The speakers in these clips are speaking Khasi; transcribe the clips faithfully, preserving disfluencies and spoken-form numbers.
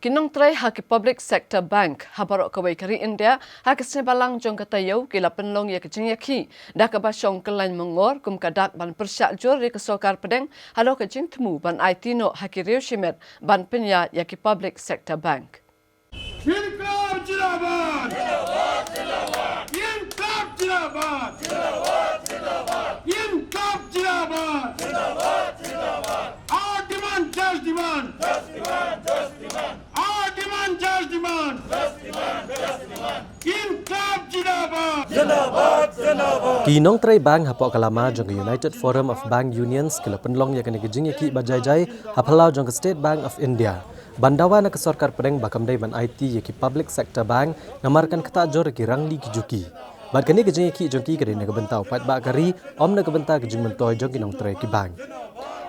Ki nongtrei ha ki Public Sector Bank ha baroh kawei ka ri India ha ka snieh balang jong ka taïew ki la pynlong ïa ka jingïakhih da kaba shong kyllaiñ mangor kum ka dak ban pyrshah jur ïa ka sorkar pdeng halor ka jingthmu ban aiti noh ha ki riew shimet ban pynïaid ïa ki Public Sector Bank. Inqilab Zindabad! Inqilab Zindabad! Inqilab Zindabad! Our demand, just demand! Our demand, just demand! Inqilab Zindabad! Ki nongtrei bank hapoh ka lama jong ka United Forum of Bank Unions ki la pynlong ïa kane ka jingïakhih ba jai jai ha phyllaw jong ka State Bank of India ban dawa na ka sorkar pdeng ba kam dei ban aiti ïa ki Public Sector Bank namar kan ktah jur ïa ki rangli ki juki. Bad kane ka jingïakhih jong ki ka dei na ka bynta u paidbah ka ri, ym na ka bynta ka jingmyntoi jong ki nongtrei ki bank.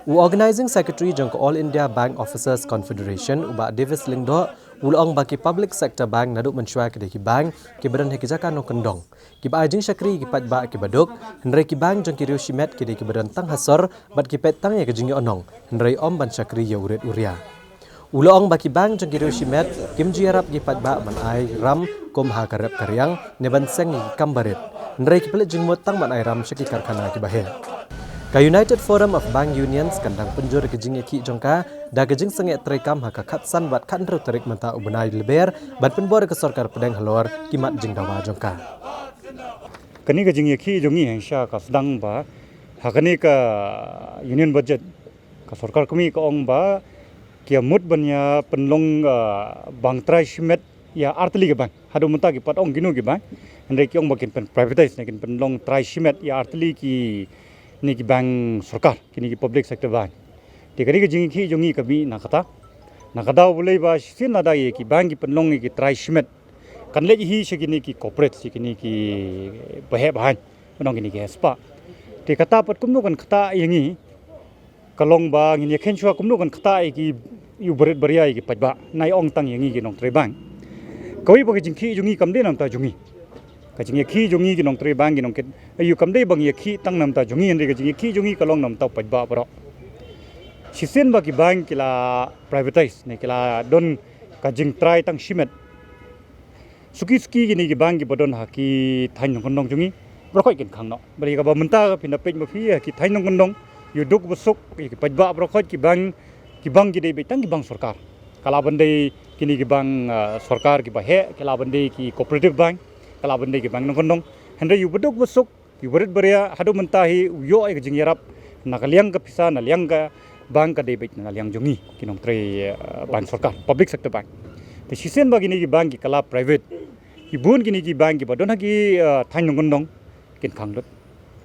U Organising Secretary jong ka All India Bank Officers Confederation, u Bah Davis Lyngdoh, u la ong ba ki Public Sector Bank naduh mynshuwa ki dei ki bank kiba don ha ki jaka nongkyndong, kiba ai jingshakri ïa ki paidbah kiba duk, hynrei ki bank jong ki riew shimet ki dei kiba don tang ha sor bad ki peit tang ïa ka jingïohnong, hynrei ym ban shakri ïa u rit u ria. U la ong ba ki bank jong ki riew shimet kim ju ïarap ïa ki paidbah ban ai ram kum ha ka rep ka riang ne ban seng ïa ki kam barit, hynrei ki pynleit jingmut tang ban ai ram sha ki karkhana kiba heh. Ka United Forum of Bank Unions kan dang pynjur ïa ka jingïakhih jong ka da ka jingsangeh treikam ha ka khatsan bad khathynriew tarik mynta u bnai Lber ban pynbor ïa ka sorkar pdeng halor ki mat jingdawa jong ka. Kane ka jingïakhih jong ngi hangta ka sdang ba ha kane ka Union Budget ka sorkar kmie ka ong ba ki ïa mut ban ïa pynlong, ah, bank trai shimet ïa artylli ki bank. Haduh mynta ki pat ong kino ki bank, hynrei ki ong ba kin pyn privatize ne kin pynlong trai shimet ïa artylli kine ki bank sorkar, kine ki public sector bank. Te kane ka jingïakhih jong ngi ka mih na kata, na kata u lei ba shisien lada ïa ki bank ki pynlong ïa ki trai shimet kan leit hi sha kine ki corporate, sha kine kiba heh ba haiñ, ban ong kine ki heh spah. Te kata pat kumno kan ktah ïa ngi, ka long ba ngin ïa khein shuwa kumno kan ktah ïa ki, ïa u barit baria ïa ki paidbah, nai ong tang ïa ngi ki nongtrei bank. Kawei ba ka jingïakhih jong ngi kam dei namar jong ngi. Ka jingïakhih jong ngi ki nongtrei bank ki nongkit, aïu kam dei ba ngi ïakhih tang namar jong ngi, hynrei ka jingïakhih jong ngi ka long namar u paidbah baroh. Shisien ba ki bank ki la privatize ne ki la don ka jingtrai tang shimet, suki suki kine ki bank kiba don ha ki thaiñ nongkyndong jong ngi baroh khoit kin khang noh. Bad ïa kaba mynta ka phin da peit ma phi ha ki thaiñ nongkyndong, ïa u duk ba suk ïa ki paidbah baroh khoit, ki bank, ki bank ki dei beit tang ki bank sorkar. Ka lah ban dei kine ki bank, ah, sorkar kiba heh, ka lah ban dei ki cooperative bank, ka lah ban dei ki bank nongkyndong. Hynrei ïa u ba duk ba suk, ïa u barit baria, haduh mynta hi u ïoh ïa ka jingïarap na ka liang ka pisa, na liang ka bank, ka dei beit na liang jong ngi ki nongtrei, eh, bank sorkar, public sector bank. Te shisien ba kine ki bank ki kylla private, ki bun kine ki bank kiba don ha ki, eh, thaiñ nongkyndong kin khang lut.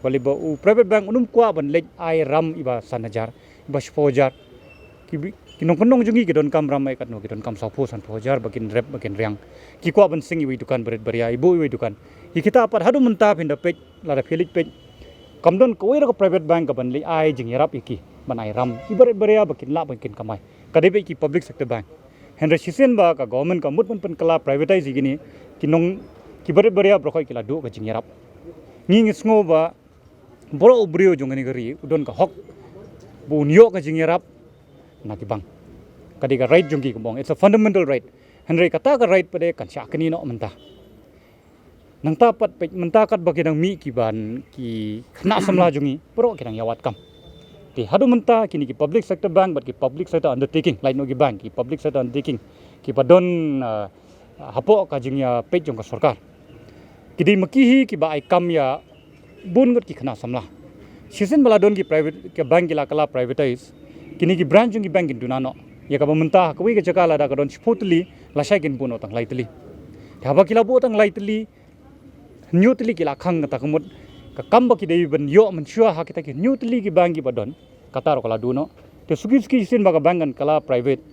Balei ba u private bank un ym kwah ban leit ai ram iba san hajar, iba shiphew hajar. Ki bi-, ki nongkyndong jong ngi ki donkam ram ai katno, ki donkam sawphew sanphew hajar ba kin rep ba kin riang. Ki kwah ban seng iwei i dukan barit baria, i buh iwei i dukan. Ïa kita pat haduh mynta phin da peit, lada phi leit peit, kam don kawei ruh ka private bank kaban leit ai jingïarap ïa ki ban ai ram i barit baria ba kin lah ba kin kamai. Ka dei beit ki public sector bank. Hynrei shisien ba ka government ka mut ban pynkylla privatize ïa kine, ki nong, ki barit baria baroh khoit ki la duh ka jingïarap. Ngi ngi sngew ba baroh u briew jong kane ka ri u don ka hok ba un ïoh ka jingïarap na ki bank. Ka dei ka right jong ki, kumba ong, it's a fundamental right. Hynrei kata ka right pat de kan shah knieh noh mynta. Nangta pat peit mynta katba ki dang mih ki ban, ki khynnah samla jong ngi baroh ki dang ïawad kam. Te haduh mynta kine ki public sector bank bad ki public sector undertaking, lait noh ki bank, ki public sector undertaking kiba don, ah, hapoh ka jingïapeit jong ka sorkar, ki dei ma ki hi kiba ai kam ïa bun ngut ki khynnah samla. Shisien ba la don ki private, ki bank ki la kylla privatize, kine ki branch jong ki bank kin duna noh. Ïa kaba mynta ha kawei ka jaka lada ka don shiphew tylli, lashai kin buh noh tang lai tylli. Te haba ki la buh tang lai tylli, hynñiew tylli ki la khang, kata ka mut ka kam ba ki dei ban ïoh mynshuwa ha kita ki hynñiew tylli ki bank kiba don, kata ruh ka la duh noh. Te suki suki shisien ba ka bank kan kylla private,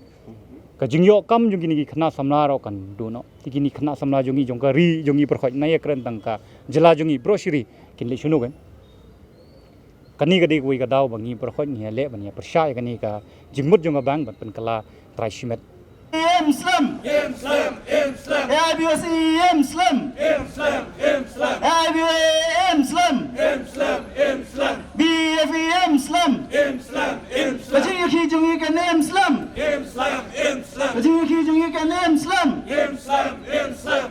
ka jingïoh kam jong kine ki khynnah samla ruh kan duh noh. Te kine ki khynnah samla jong ngi, jong ka ri jong ngi baroh khoit, nga ïakren tang ka jylla jong ngi, baroh shi ri, kin leit shano kein? Kane ka dei kawei ka daw ba ngi baroh khoit ngi ïaleh ban ïa pyrshah ïa kane ka jingmut jong ka bank ban pynkylla trai shimet. Im slem. Im slem, im slem. A I B C P O M slem. Im slem, im slem. A I B C P O M slem. Im slem, im slem. B F M slem. Im slem, im slem. Ka jingïakhih jong ngi ka nym slem. Im slem, im slem. Ka jingïakhih jong ngi ka nym slem. Im slem, im